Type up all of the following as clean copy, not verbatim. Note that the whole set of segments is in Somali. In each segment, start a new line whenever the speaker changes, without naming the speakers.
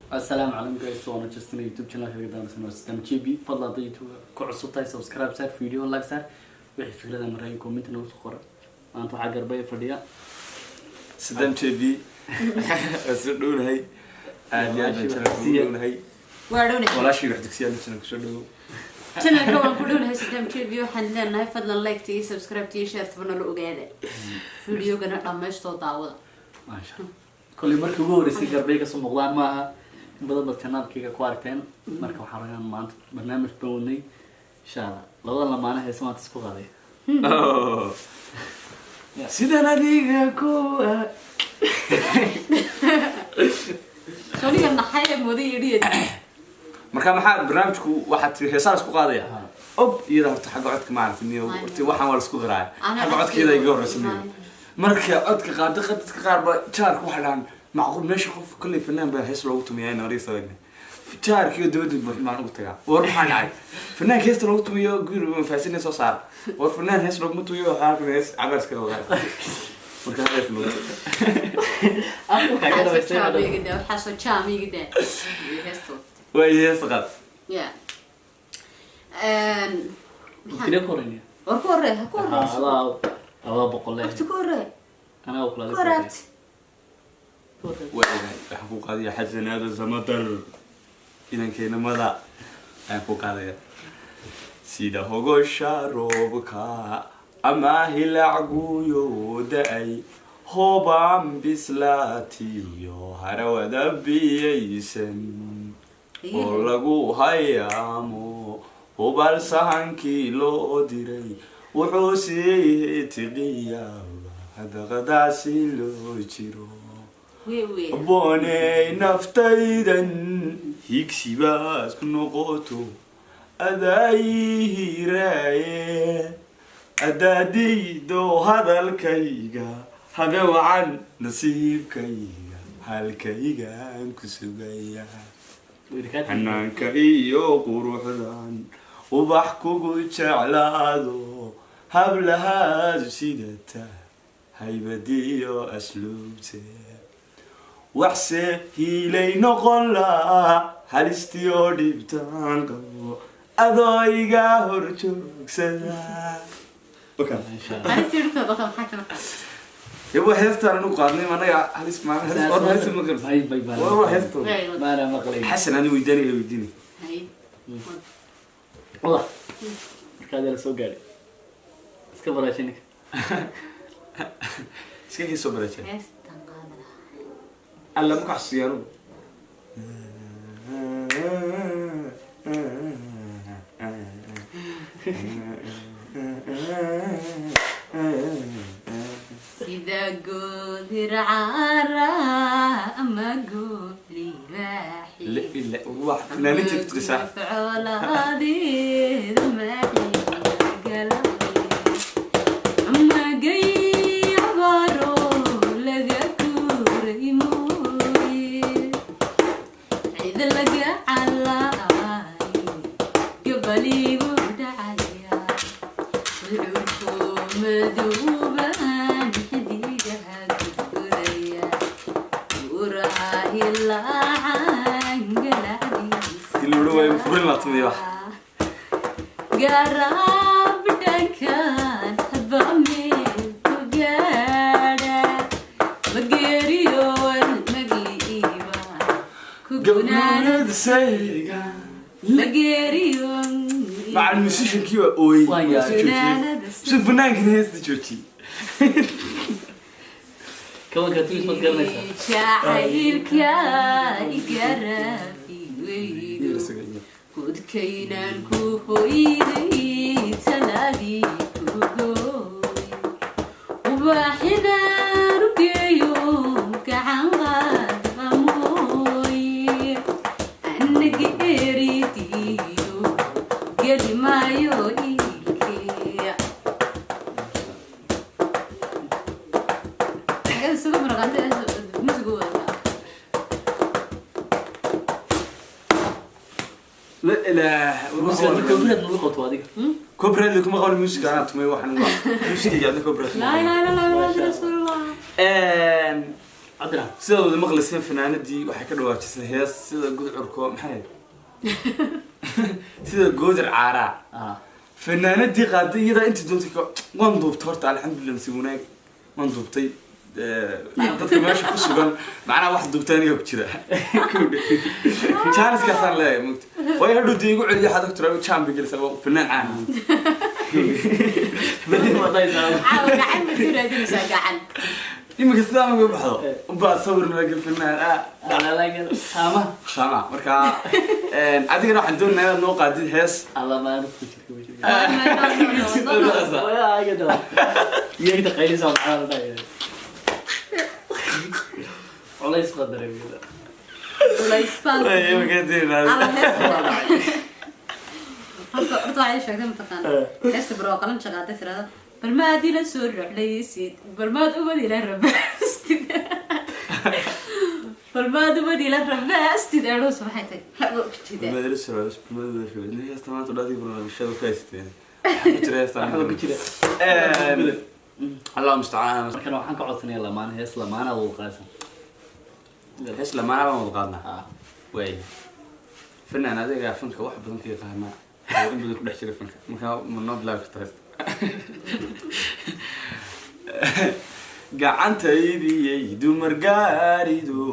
Assalaamu calaykum guys, waana Justin, YouTube channel kaga daawanaysan waa Saddam JB. Fadlan hadda YouTube ku cusub tahay, subscribe saar, video like saar, wixii fikrada maraykan comment nagu soo qora. Maanta waxaa garbaya fadhiya
Saddam JB. Waa soo dhownahay, aad iyo aad baan channelka ugu dhownahay.
Waa dhownahay.
Walaashii wax dugsiyaad channelka soo dhowow.
Channelka waan ku dhownahay, Saddam JB. Waxaan leenahay fadlan like iyo subscribe iyo share taba nala ogaada, videogana dhammaystoo daawada.
Maasha Allah. Kolley markii ugu horreysay garbay kasoo muuqdaan maaha, in badan baad channelkayga ku aragteen. Marka waxaan rabaa maanta barnaamij baan wadnay, insha Allah, labada lamaane heese maanta isku qaaday.
Sidan adiga ku
Soniga naxay ee mooday yidhi.
Marka maxaa barnaamijku? Waxaad tiri heesaa la isku qaadaya. Ob iyada horta xagga codka maaragtay niyo, horta waxaan waa la isku qiraaya. Xagga codkeeda iga horreysa niyo. Marka codka qaado, dadka qaar ba jaarka waxay dhahaan macquul meesha qof kolley fanaan baa hees loogu tumiyaa in ariga sabagna jaarkiyo dabadda buuxin baan ugu tagaa. War maxaa dhacay? Fanaanka heesta loogu tumiyo guri faasina soo saara. War fanaan hees looguma tumiyo, waxaa halkan hees cabaar iska wada. Marka hees loogu
Afka
waxaasoo jaam iga daa, waxaasoo jaam iga daa heestood.
Waa heesta qaad.
Ya.
Tire ku horeynaya.
War ku horey, ha ku horeyso.
Adaa adaa boqol.
Waqti ku horey.
Anaa kula.
Ku horaabti.
Waayahay, waxaan ku qaadaya Xasanaada Samadar, inankeenamada ayaan ku qaadaya. Sida hogosha roobka ama hilaac guyo da-ay, hoobaan bislaatiyo harawada biyaysan oo lagu hayaamo, hubaal sahankii loo diray wuxuu sii tiqiyaaba hadaqadaasi loo jiro.
Wey wey.
Boney naftaydan higsibaas ku noqoto, adaaihiraaye adaadiido hadalkayga, habe wacan nasiibkayga halkaygaan ku sugaya, xanaanka iyo quruxdan ubax kugu jeclaado, hablahaadu sidata haybadiyo asluubte, waxse hiilay noqon laa halistii oo dhibtaan qabo adoo iga hor joogsada.
Halis dhibta qabta maxaa ka markaa?
Waa heestaan anu qaadnay anaga halis ma halis war halis ma garta.
Bay bay bay.
War heesto.
Maana maqlay.
Xasan ani weydiinay weydiinay.
Hay.
Wada markaad la soo gaadhay iska baraashay ninka.
Iska kii soo barajay.
Heestan qaada lahaa.
Alla ma ka xasuusiya anugu.
Sida goodir caara ama goob libaaxi.
La ila wax fanaaniinta tirisaa.
Coladeeda maxigalay ama gayabaro laga guuray mooye, cid laga calaayo gabaligu dhacaya, cudurku madowban xidigaha gudgudaya, uraha hilaacan galacdiisa.
Dilowna waa in furin la tumiyo wax.
Garaab dhankan hadba meel ku gaadha, mageeriyoon magliiba ku gunaanad.
Gabnaanada sayga.
Mageeriyoon.
Macal musiciankii waa ooyey.
Waan yaabay.
Si fanaankan heesta joojiyey.
Kabanka tuis maad garanaysaa?
Jacaylka igaraafi weydo, godkaynaan ku hoyday, talaadii ku gooy, ubaaxidaan u geeyo, gacan qaadba mooye, anaga eridiido geli maayo iilkeya. Isugu marqaante musigu wadataa.
La ilaah.
Copyright nagu qabto adiga.
Copyright kuma qaban music, anaa tumay waxaan waa music adna copyright.
Laa ilaaha illa allah, Muhammad rasuulullah.
Cabdiraxmaan.
Sidaad wada maqlayseen, fanaanadii waxay ka dhawaajisay hees sida gudcurko, maxay ahayd? Sida goodir caaraa. Fanaanadii qaaday iyadaa intii doontay waan duubtay horta, alxamdulillah, nasiib wanaag waan duubtay. Dadka meesha ku sugan macnaha wax duubtay aniga ku jira, jaaniskaasaan leeyahay mugta, waayo hadhow dee igu celiyo waxaad ogtira jaan bay gelaysaa, waa fanaan caan.
Badi wadaysaa.
Caawa gacan ma ku raadinaysaa gacan?
Iminka sidaa uga baxdo unbaa sawir nalagal fanaan ah.
Saama.
Sama marka adigana waxaan doonaynaa inaad noo qaadid hees.
Alla maana ku jirka ma jirka.
No, no, no, no.
Waya aga daa. Iyaga qaylisa maxaa la dhahay? Culays baa dareemaya.
Culays baan.
Iminka doonaa.
Alla heesta. Horta waxay sheegtay mataqaana heesta baroo qalan shaqaatay tirada, bal maad ila soo ruclaysid, bal maad ubad ila rabaastid, bal maad ubad ila rabaastid, eedhoos maxay tahay, waxba u jeedaa.
Heesta maanta dhadiga barnaamijyada ku haysteen waxaa ku jira heesta.
Waxba ku jira.
Allahu mustacaan.
Markan waxaan ka codsanayaa lamaane, hees lamaanaad wada qaadsan.
Hees lamaana baan wada qaadnaa.
Waay.
Fanaan adiga fanka wax badan ka yaqaana oo in badan ku dhex jira fanka, markaa ma noo bilaabi karta heesta? Gacantaydiyay dumar gaarido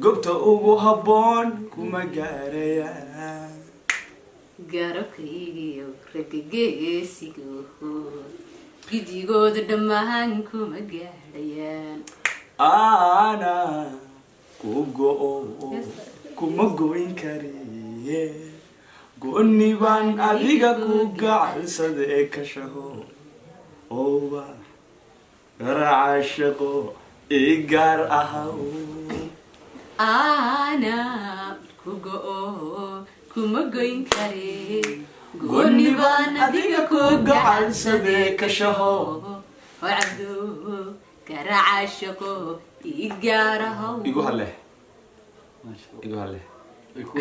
gobta ugu habboon kuma gaarayaan.
Garabkaygiyo ragageesigo gidigooda dhammaan kuma gaadhayaan.
Ana ku go-o kuma goyn kariye, gooni baan adiga ku gacansade kashaho oba garacashaqo i gaar ahaw.
Ana ku go-o kuma goyn kare, gooni baan adiga ku
gacansade kashaho
oo cabdo garacashaqo ii gaarahow.
Igu hadle.
Maasha Allah.
Igu hadle.
Way ku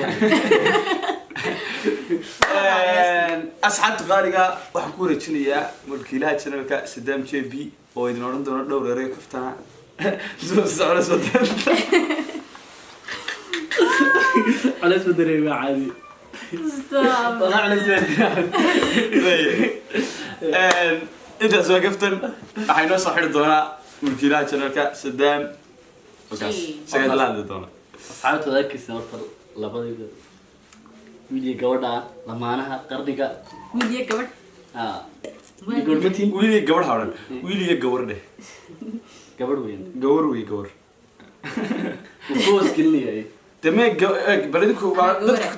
Asxaabta qaaliga, waxaan ku wareejinayaa mulkiilaha channelka Sadam J B oo idin odhan doona dhowr erey kaftana soo socda soo deenta.
Culays ma dareemaa caadi.
Stop.
Walaa culays ma dareemaa.
Intaas waa kaftan, waxaa inoo soo xidhi doonaa mulkiilaha channelka Sadam wakaas isagaa la hadli doona.
Asxaabta wadaagkiisa horta labadayda wiil iyo gabadha ah, lamaanaha qarniga.
Wiil iyo gabadh.
Wiil gabadh ma tihin?
Wiil iyo gabadh ha odhan, wiil iyo gawar dheh.
Gabadh weyn.
Gawar wey, gawar.
Wuu ku hoosgelinaya.
De mee bal idinku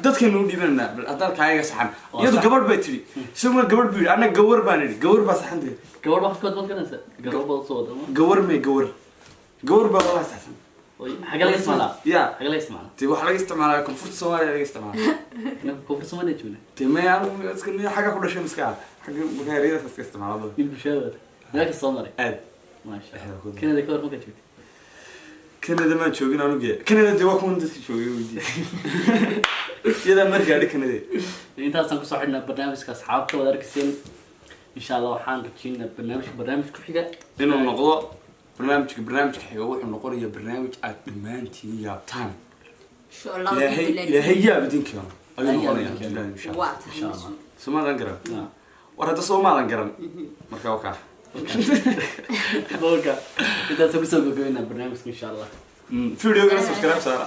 dadkaynu u dhiibananaa, bal haddaan kaayaga saxan.
Waa
iyadu
sax.
Gabadh bay tidhi, isaguna gabadh buu yidhi, anna gawar baan idhi, gawar baa saxan dee.
Gabadh wax kood baad garanaysaa, gabadh baad soo wada ma?
Gawar mee, gawar, gawar baa walahi saxsan.
Oy, xagee laga isticmaalaa?
Ya.
Xagee laga isticmaalaa?
Dee waxaa laga isticmaalaa koonfurta Soomaaliya laga isticmaalaa.
Ninka koonfur Soomaaliya joogna.
Dee mee, anigu iska nin xagga ku dhashay miska ah, xagga magaaladaas iska isticmaala badan.
Nin bulshada wata meel kasta soo maray.
Aad.
Maasha
Waxay
Allah.
ku
Canada ka hor markaa joogtay?
Canada maan joogin anuge, Canada dee waa kuwan dadka joogay weydii, iyadaa margaadhi Canada.
Intaasaan kusoo xidhnaa barnaamijka, asxaabta wada arkayseen. Insha Allah waxaan rajeynaa barnaamijka barnaamij ku xiga
inuu noqdo barnaamijka xiga, wuxuu noqonayaa barnaamij aad dhammaantiin yaabtaan.
Insha Allah.
Ilaahay, ilaahay yaab idin keeno ayuu
Ilaahay yaab
noqonayaa.
idin keeno.
Ilaahay insha Allah.
Waa tahay
Insha Allah.
mas-uul.
Soomaadan garan. War hadda soomaadan garan, marka waa kaa.
Boga intaasaan kusoo gogobinaa barnaamijka insha Allah.
Videogana subscribe saara.